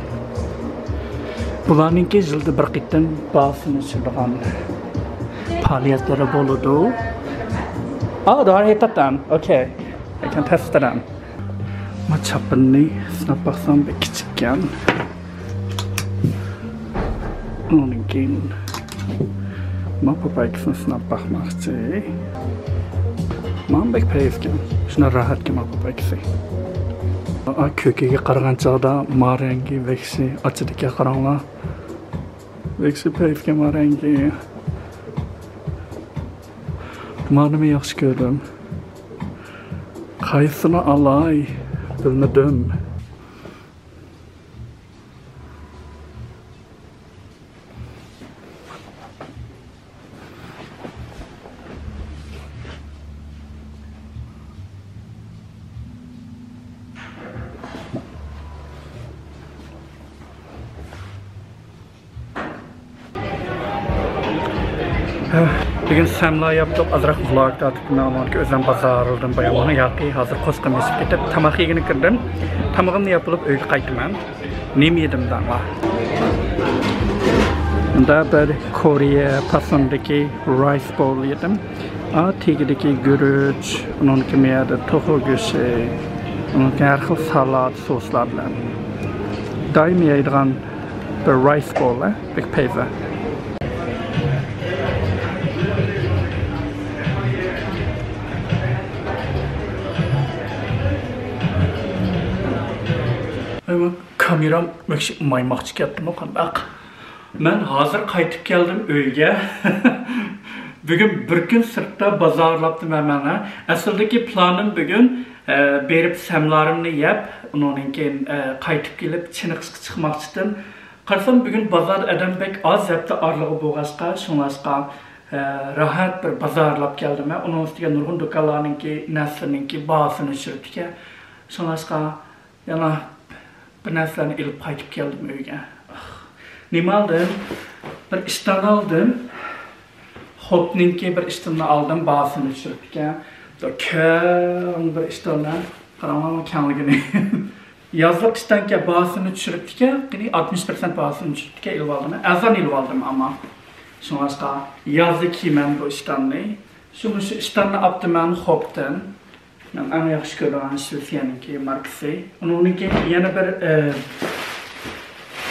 بۇلارنىڭكى يىلدا بىر قېتىم باھاسىنى چۈشۈرىدىغان پائالىيەتلىرى بولىدۇ. Oh, they are hit them. Okay. I can test them. ما چاپىنىنى سىناپ باقسام بەك كىچىككەن. ئۇنىڭدىن كېيىن ما پوپايكىسىنى سىناپ باقماقچى. مانا بەك پەيزكەن. شۇنداق راھەتكەن ما پوپايكىسى. ئا، كۆكىگە قارىغان چاغدا ما رەڭگى ۋەھشىي ئاچىدىكەن، قاراڭلار. ۋەھشىي پەيزكەن ما رەڭگى. مانىمۇ ياخشى كۆردۈم. قايسىنى ئالاي، بىلمىدىم. بۈگۈن سەملا ياپتۇق، ئازراق ۋلوگ تارتىپ، مەن ئۆزۈم بازارلىدىم بايام، ياقى ھازىر قوسقا مېسىپ كېتىپ تاماق يېگىلى كىردىم. تامىقىمنى يەپ بولۇپ ئۆيگە قايتىمەن. نېمە يېدىم دەڭلار؟ مۇندا بىر كورېيە پاسوندىكى رايس بول يېدىم. ئا، تېگىدىكى گۈرۈچ، ئۇنىڭدىكى مۇ يەردە توخۇ گۆشى، ئۇنىڭدىكى ھەر خىل سالات، سوسلار بىلەن. دائىم يەيدىغان بىر رايس بول، ھە؟ بەك پەيزى. كامېرام مايماقچى كەتتىمۇ قانداق؟ مەن ھازىر قايتىپ كەلدىم ئۆيگە. بۈگۈن بىر كۈن سىرتتا بازارلاپتىمەن مەن. ئەسلىدىكى پىلانىم بۈگۈن، ئە، بېرىپ سەملارىمنى يەپ، ئۇنىڭدىن كېيىن، ئە، قايتىپ كېلىپ چېنىقىشقا چىقماقچىدىم. قارىسام، بۈگۈن بازاردا ئادەم بەك ئاز، ھەپتە ئارىلىقى بولغاچقا، شۇڭلاشقا، ئە، راھەت بىر بازارلاپ كەلدىم. ئۇنىڭ ئۈستىگە نۇرغۇن دۇكانلارنىڭكى نەرسىنىڭكى باھاسىنى چۈشۈرۈپتىكەن. شۇڭلاشقا، يەنە بىر نەرسىلەرنى ئېلىپ قايتىپ كەلدىم ئۆيگە. ئاھ، نېمە ئالدىم؟ بىر ئىشتان ئالدىم. خوپنىڭكى بىر ئىشتىنىنى ئالدىم، باھاسىنى چۈشۈرۈپتىكەن. بىر كەڭ بىر ئىشتاندا. قاراڭلارمۇ كەڭلىكىنى. يازلىق ئىشتانكەن، باھاسىنى چۈشۈرۈپتىكەن. قېنى، ئاتمىش پىرسەنت باھاسىنى چۈشۈرۈپتىكەن، ئېلىۋالدىم. ئەرزان ئېلىۋالدىم ئەمما. شۇڭلاشقا يازدا كىيىمەن بۇ ئىشتاننى. شۇ، مۇشۇ ئىشتاننى ئاپتىمەن خوپتىن. مەن ئەڭ ياخشى كۆرىدىغان شىۋېتسىيەنىڭكى ماركىسى. ئۇنىڭدىن كېيىن يەنە بىر، ئە،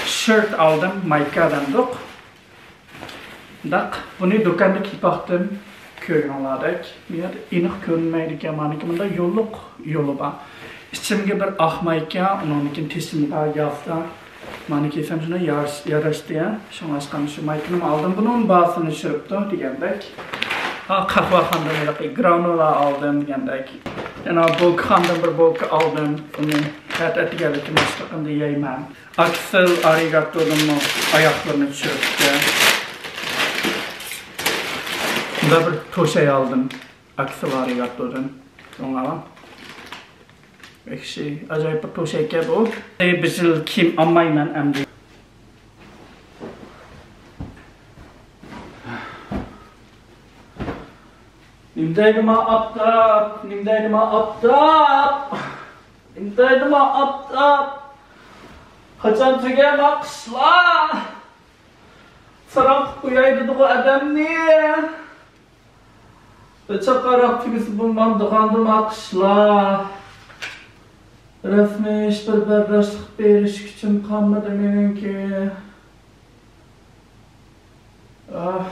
شىرت ئالدىم، مايكا دەمدۇق. داق، بۇنى دۇكاندا كىيىپ باقتىم. كۆرگىنىڭلاردەك، بۇ يەردە ئېنىق كۆرۈنمەيدىكەن، مانىكى مۇنداق يوللۇق يولى بار. ئىچىمگە بىر ئاق مايكا، ئۇنىڭدىن كېيىن تېشىمغا يافتا. مانا كىيسەم شۇنداق يارىش-، ياراشتى يا. شۇڭلاشقا شۇ مايكىنىمۇ ئالدىم. بۇنىڭ باھاسىنى چۈشۈرۈپتۇ دېگەندەك. ھا، قەھۋەخانىدىن ھېلىقى گرانولا ئالدىم دېگەندەك. يەنە بولكىخانىدىن بىر بولكا ئالدىم. بۇنى ئەتە ئەتىگەنلىككە مۇشۇنداق ئەمدى يەيمەن. ئاكسېل ئارىگاتودىنمۇ ئاياغلىرىنى چۈشۈرۈپتىكەن. بۇندا بىر توشاي ئالدىم. ئاكسېل ئارىگاتودىن. شۇڭا ئەكشى ئاجايىپ بىر توشايكەن بۇ. ئەي، بىر يىل كىيىم ئالمايمەن ئەمدى. نېمە دەيدۇ ما ئاپتاپ، نېمە دەيدۇ ما ئاپتاپ، نېمە دەيدۇ ما ئاپتاپ. قاچان تۈگەي ما قىشلار؟ ساراڭ قىلىپ قوياي دېدىغۇ ئادەمنى. بىر چاقاراق تۈگىسە بولمامدىغاندۇ ما قىشلار. رەسمىي ھېچبىر بەرداشلىق بېرىش كۈچۈم قالمىدى مېنىڭكى. ئاھ،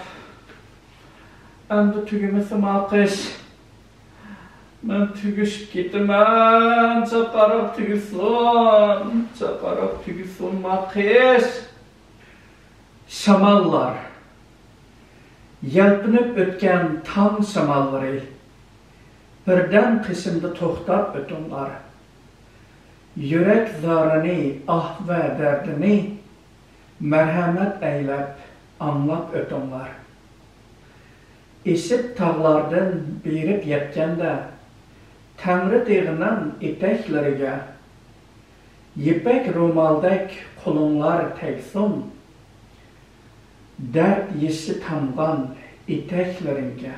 ئەمدى تۈگىمىسە ما قىش. مەن تۈگىشىپ كېتىمەن، چاقاراق تۈگىسۇن، چاقاراق تۈگىسۇن ما قىش. شاماللار. يەلپۈنۈپ ئۆتكەن تاڭ شاماللىرى، بىردەم قېشىمدا توختاپ ئۆتۈڭلار. يۈرەك زارىنى، ئاھ ۋە دەردىنى مەرھەمەت ئەيلەپ ئاڭلاپ ئۆتۈڭلار. ئېشىپ تاغلاردىن بېرىپ يەتكەندە، تەڭرىتېغىنىڭ ئېتەكلىرىگە، يىپەك رومالدەك قولۇڭلار تەگسۇن، دەرد يېشى تامغان ئېتەكلىرىڭگە.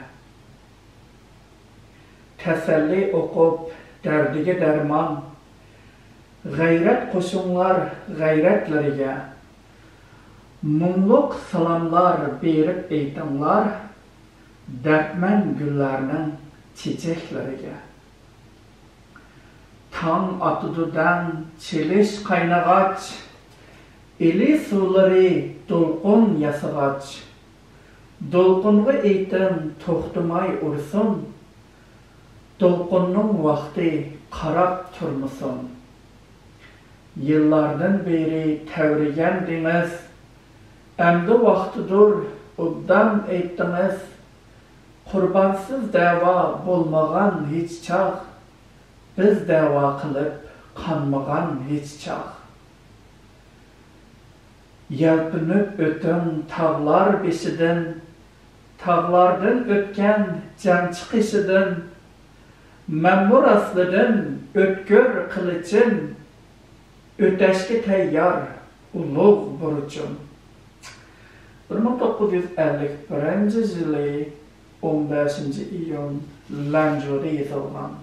تەسەللى ئوقۇپ دەردىگە دەرمان، غەيرەت قوشۇڭلار غەيرەتلىرىگە. مۇڭلۇق سالاملار بېرىپ ئېيتىڭلار، دەردمەن گۈللەرنىڭ چېچەكلىرىگە. تاڭ ئاتىدۇ دەڭ چېلىش قاينىغاچ، ئىلى سۇلىرى دولقۇن ياسىغاچ. دولقۇنغا ئېيتىڭ توختىماي ئۇرسۇن، دولقۇننىڭ ۋاقتى قاراپ تۇرمىسۇن. يىللاردىن بېرى تەۋرىگەن دېڭىز، ئەمدى ۋاقتىدۇر ئوبدان ئېيتتىڭىز. قۇربانسىز دەۋا بولمىغان ھېچ چاغ، بىز دەۋا قىلىپ قانمىغان ھېچ چاغ. يەلپۈنۈپ ئۆتۈڭ تاغلار بېشىدىن، تاغلاردىن ئۆتكەن جەڭچى قېشىدىن. مەنمۇ راسلىدىم ئۆتكۈر قىلىچىم، ئۆتەشكە تەييار ئۇلۇغ بۇرچۇم. بىر مىڭ توققۇز يۈز ئەللىك بىرىنچى يىلى ئون بەشىنچى ئىيۇن، لەنجۇدا يېزىلغان.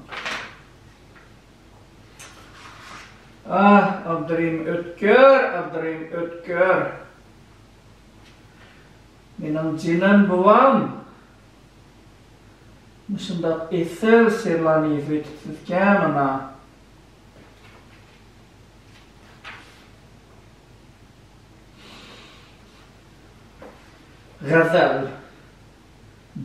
ئاھ، ئابدۇرېھىم ئۆتكۈر، ئابدۇرېھىم ئۆتكۈر. مېنىڭ جېنىم بوۋام. مۇشۇنداق ئېسىل شېئىرلارنى يېزىۋېتىپسىزكەن مانا. غەزەل.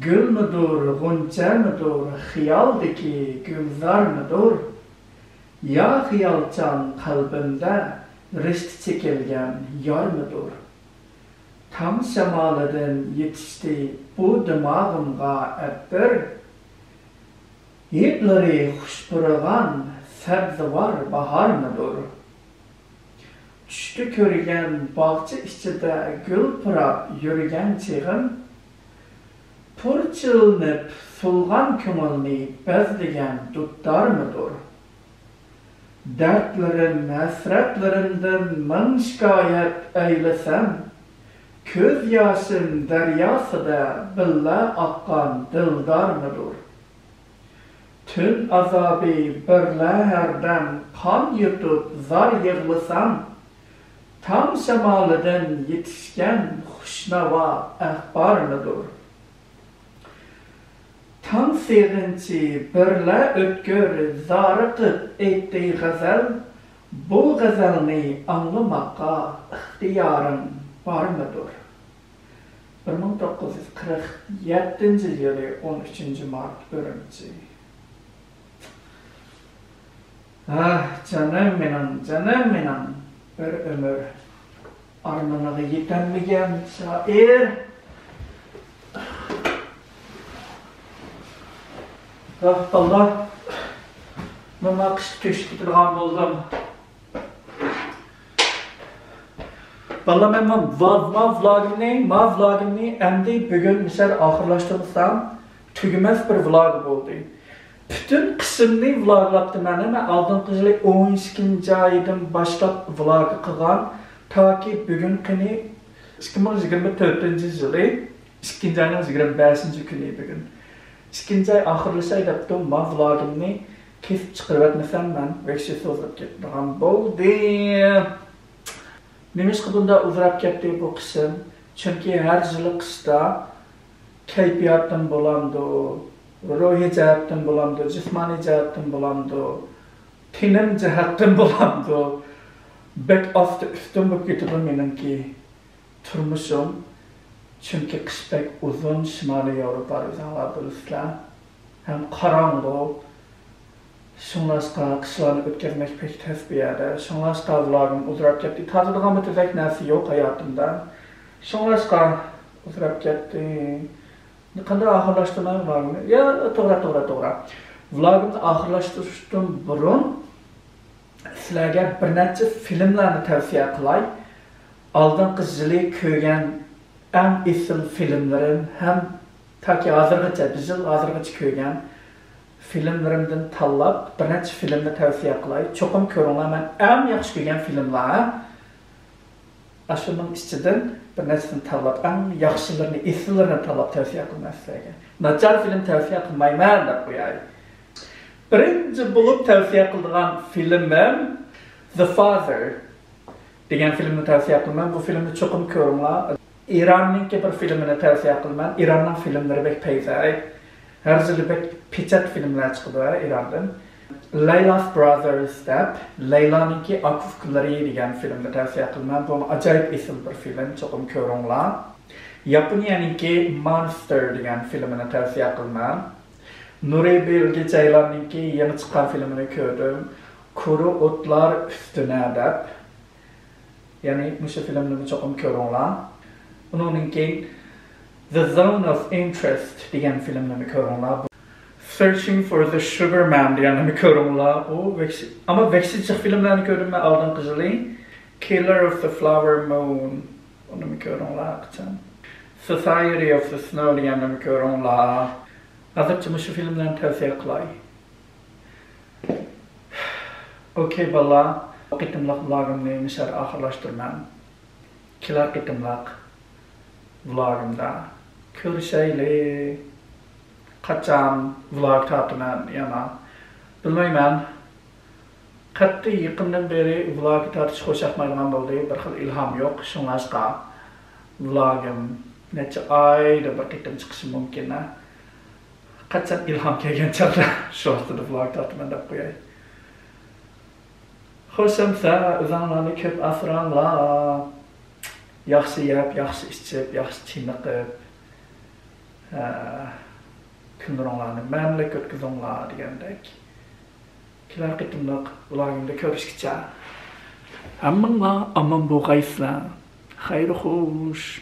گۈلمىدۇر، غۇنچەمىدۇر، خىيالدىكى گۈلزارمىدۇر؟ يا خىيالچان قەلبىمدە رىشتە چېكىلگەن يارمىدۇر؟ تاڭ شامالىدىن يېتىشتى بۇ دىماغىمغا ئەتىر، ھىدلىرى خۇش پۇرىغان سەبزىۋار باھارمىدۇر؟ چۈشتە كۆرگەن باغچە ئىچىدە گۈل پۇراپ يۈرگەن چېغىم، پۇرچىلىنىپ سولغان كۆڭۈلنى بەزلىگەن دۇتارمىدۇر؟ دەردلىرىم، ھەسرەتلىرىمدىن مىڭ شىكايەت ئەيلىسەم، كۆز ياشىم دەرياسىدا بىللە ئاققان دىلدارمىدۇر؟ تۈن ئازابى بىرلە ھەردەم قان يۇتۇپ زار يىغلىسام، تاڭ شامالىدىن يېتىشكەن خۇشناۋا ئەخبارمىدۇر؟ تاڭ سېغىنچى بىرلە ئۆتكۈر زارىقىپ ئېيتتى غەزەل، بۇ غەزەلنى ئاڭلىماققا ئىختىيارىڭ بارمىدۇر؟ بىر مىڭ توققۇز يۈز قىرىق يەتتىنچى يىلى ئون ئۈچىنچى مارت، ئۈرۈمچى. ئاھ، جانىم مېنىڭ، جانىم مېنىڭ، بىر ئۆمۈر ئارمىنىغا يېتەلمىگەن شائىر. ئاھ، باللا، مەن مانا قىشقا تۆشۈپ كېتىدىغان بولدۇم. باللا، مەن ما ۋا-، ما ۋلاگىمنى، ما ۋلاگىمنى ئەمدى بۈگۈن مىسال ئاخىرلاشتۇرمىسام، تۈگىمەس بىر ۋلاگ بولدى. پۈتۈن قىشىمنى ۋلاگلاپتىمەن. مەن ئالدىنقى يىلى ئون ئىككىنچى ئايدىن باشلاپ ۋلاگ قىلغان، تاكى بۈگۈن قېنى ئىككى مىڭ يىگىرمە تۆتىنچى يىلى ئىككىنچى ئاينىڭ يىگىرمە بەشىنچى كۈنى بۈگۈن. ئىككىنچى ئاي ئاخىرلىشاي دەپتۇ، ما ۋلاگىمنى كېسىپ چىقىرىۋەتمىسەم مەن ۋەھشىي سوزۇلۇپ كېتىدىغان بولدى. نېمىشقا بۇنداق ئۇزىراپ كەتتى بۇ قىشىم؟ چۈنكى ھەر يىلى قىشتا كەيپىياتتىن بولامدۇ، روھىي جەھەتتىن بولامدۇ، جىسمانىي جەھەتتىن بولامدۇ، تېنىم جەھەتتىن بولامدۇ، بەك ئاستى ئۈستۈن بولۇپ كېتىدۇ مېنىڭكى تۇرمۇشۇم. چۈنكى قىش بەك ئۇزۇن، شىمالىي ياۋروپا ئۆزۈڭلار بىلىسىلەر. ھەم قاراڭغۇ. شۇڭلاشقا قىشلارنى ئۆتكۈزمەك بەك تەس بۇ يەردە. شۇڭلاشقا ۋلاگىم ئۇزىراپ كەتتى. تارتىدىغانمۇ تېزەك نەرسە يوق ھاياتىمدا. شۇڭلاشقا ئۇزىراپ كەتتى. قانداق ئاخىرلاشتۇرماي ۋلاگىمنى؟ يا، توغرا، توغرا، توغرا. ۋلاگىمنى ئاخىرلاشتۇرۇشتىن بۇرۇن سىلەرگە بىر نەچچە فىلىملارنى تەۋسىيە قىلاي. ئالدىنقى يىلى كۆرگەن ئەڭ ئېسىل فىلىملىرىم ھەم تاكى ھازىرغىچە، بىز يىل ھازىرغىچە كۆرگەن فىلىملىرىمدىن تاللاپ بىر نەچچە فىلىمنى تەۋسىيە قىلاي. چوقۇم كۆرۈڭلار، مەن ئەڭ ياخشى كۆرگەن فىلىملار. ئاشۇنىڭ ئىچىدىن بىر نەچچىسىنى تاللاپ، ئەڭ ياخشىلىرىنى، ئېسىللىرىنى تاللاپ تەۋسىيە قىلىمەن سىلەرگە. ناچار فىلىم تەۋسىيە قىلمايمەن دەپ قوياي. بىرىنچى بولۇپ تەۋسىيە قىلىدىغان فىلىمىم The Father دېگەن فىلىمنى تەۋسىيە قىلىمەن. بۇ فىلىمنى چوقۇم كۆرۈڭلار. ئىراننىڭكى بىر فىلىمىنى تەۋسىيە قىلىمەن. ئىراننىڭ فىلىملىرى بەك پەيزەي. ھەر يىلى بەك پېچەت فىلىملەر چىقىدۇ ھە، ئىراندىن. Layla's Brothers دەپ، لەيلانىڭكى ئاكا ئۇكىلىرى دېگەن فىلىمنى تەۋسىيە قىلىمەن. بۇمۇ ئاجايىپ ئېسىل بىر فىلىم، چوقۇم كۆرۈڭلار. ياپونىيەنىڭكى Monster دېگەن فىلىمىنى تەۋسىيە قىلىمەن. نۇرى بىلگە جەيلاننىڭكى يېڭى چىققان فىلىمىنى كۆردۈم. قۇرۇ ئوتلار ئۈستىنە دەپ. يەنى مۇشۇ فىلىمنىمۇ چوقۇم كۆرۈڭلار. ئۇنىڭدىن كېيىن The Zone of Interest دېگەن فىلىمنىمۇ كۆرۈڭلار. Searching for the Sugar Man دېگەننىمۇ كۆرۈڭلار. ئۇ ۋەھشىي، ئەمما ۋەھشىي جىق فىلىملارنى كۆردۈم مەن ئالدىنقى يىلى. Killer of the Flower Moon، ئۇنىمۇ كۆرۈڭلار قاچان. Society of the Snow دېگەننىمۇ كۆرۈڭلار. ھازىرچە مۇشۇ فىلىملارنى تەۋسىيە قىلاي. ئوكەي بالىلار، بۇ قېتىملىق ۋلاگىمنى مۇشۇ يەردە ئاخىرلاشتۇرىمەن. كېلەر قېتىملىق ۋلاگىمدا كۆرۈشەيلى. قاچان ۋلاگ تارتىمەن يەنە بىلمەيمەن. قەتئىي يېقىندىن بېرى ۋلاگ تارتىش خۇشياقمايدىغان بولدى. بىر خىل ئىلھام يوق. شۇڭلاشقا ۋلاگىم نەچچە ئايدا بىر قېتىم چىقىشى مۇمكىن. قاچان ئىلھام كەلگەن چاغدا شۇ ۋاقتىدا ۋلاگ تارتىمەن دەپ قوياي. خوش ئەمسە، ئۆزۈڭلارنى كۆپ ئاسراڭلار. ياخشى يەپ، ياخشى ئىچىپ، ياخشى چېنىقىپ، ھە، كۈنلىرىڭلارنى مەنىلىك ئۆتكۈزۈڭلار دېگەندەك. كېلەر قېتىملىق ۋلاگىمدا كۆرۈشكىچە ھەممىڭلار ئامان بولغايسىلەر. خەير خوش.